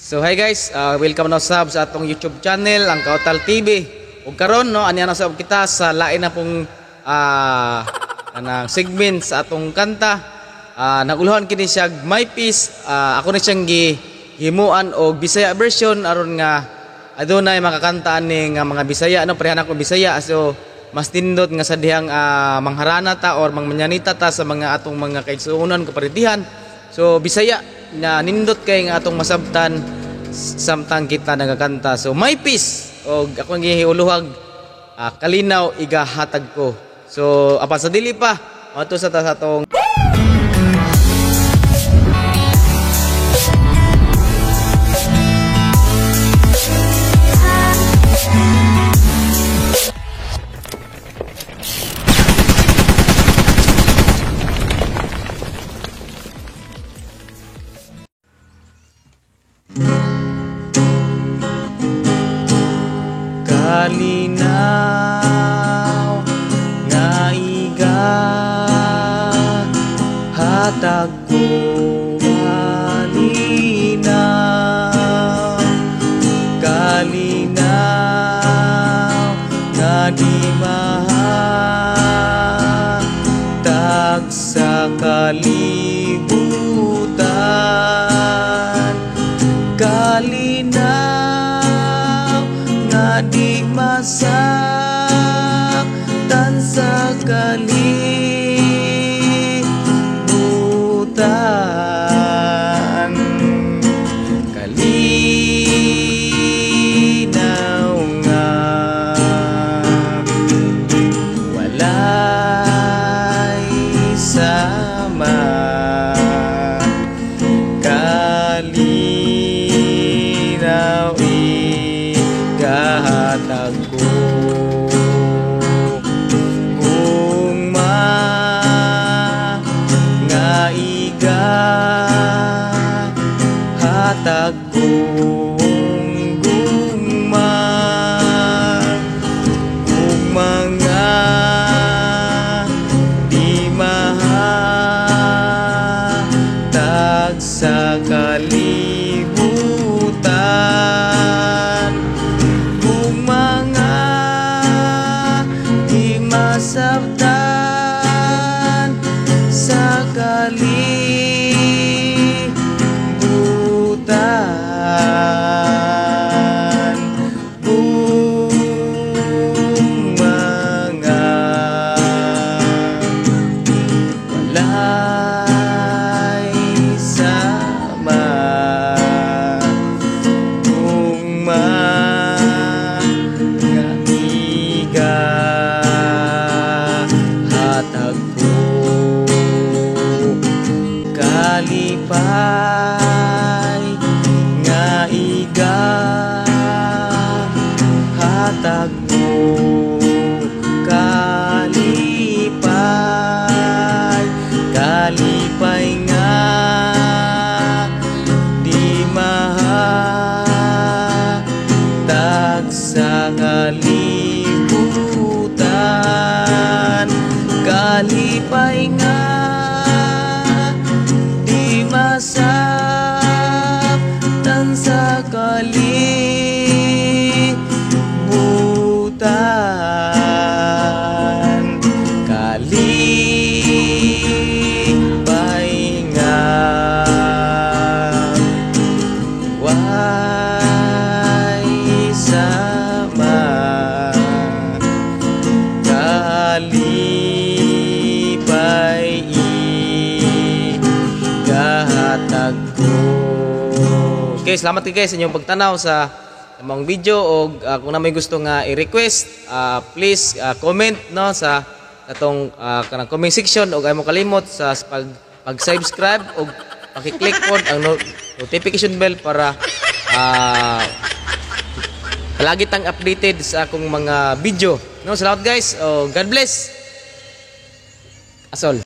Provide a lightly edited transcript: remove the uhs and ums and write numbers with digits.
So hi guys, welcome na sab sa atong YouTube channel, ang Kautal TV. Ug karon, no, aniya na sab kita sa lain na pong kanang segment sa atong kanta. Naguluhan kini siya My Peace. Ako na siyang gihimuan og Bisaya version aron nga adunay makakantaan ni nga mga Bisaya, no, parehan ako Bisaya. So mas nindot nga sa dihang mangharana ta or mangmanyanita ta sa mga atong mga kaigsuonan, kaparitihan. So Bisaya na nindot kay nga atong masabtan samtang kita nagakanta. So My Peace, og akong gihiuluhag kalinaw igahatag ko. So apan sa dili pa ato sa ta sa atong kalinaw nga igahatag ko, kalinaw, kalinaw nga di mahatag sa kalibutan, kalinaw nga di masaktan sa kalibutan, kalinaw nga walay sama, kalinaw igahatag ko. Gugma nga igahatag ko, gugma, gugma nga di mahatag sa kalibutan, gugma nga di masabtan sa kalibutan, gugma nga walay sama, gugma nga igahatag ko, kalipay nga igahatag ko, kalipay, kalipay nga di mahatag sa kalibutan, kalipay nga di masaktan sa kalibutan, kalipay nga way sama, kalipay igahatag ko. Okay, salamat kay guys sa inyong pagtanaw sa among video og kung na may gusto nga i-request, please comment, no, sa atong kanang comment section og ay mo kalimot sa pag-subscribe og paki-click pod ang notification bell para palagi tang updated sa akong mga video. No, salamat guys. Oh, God bless. Asol.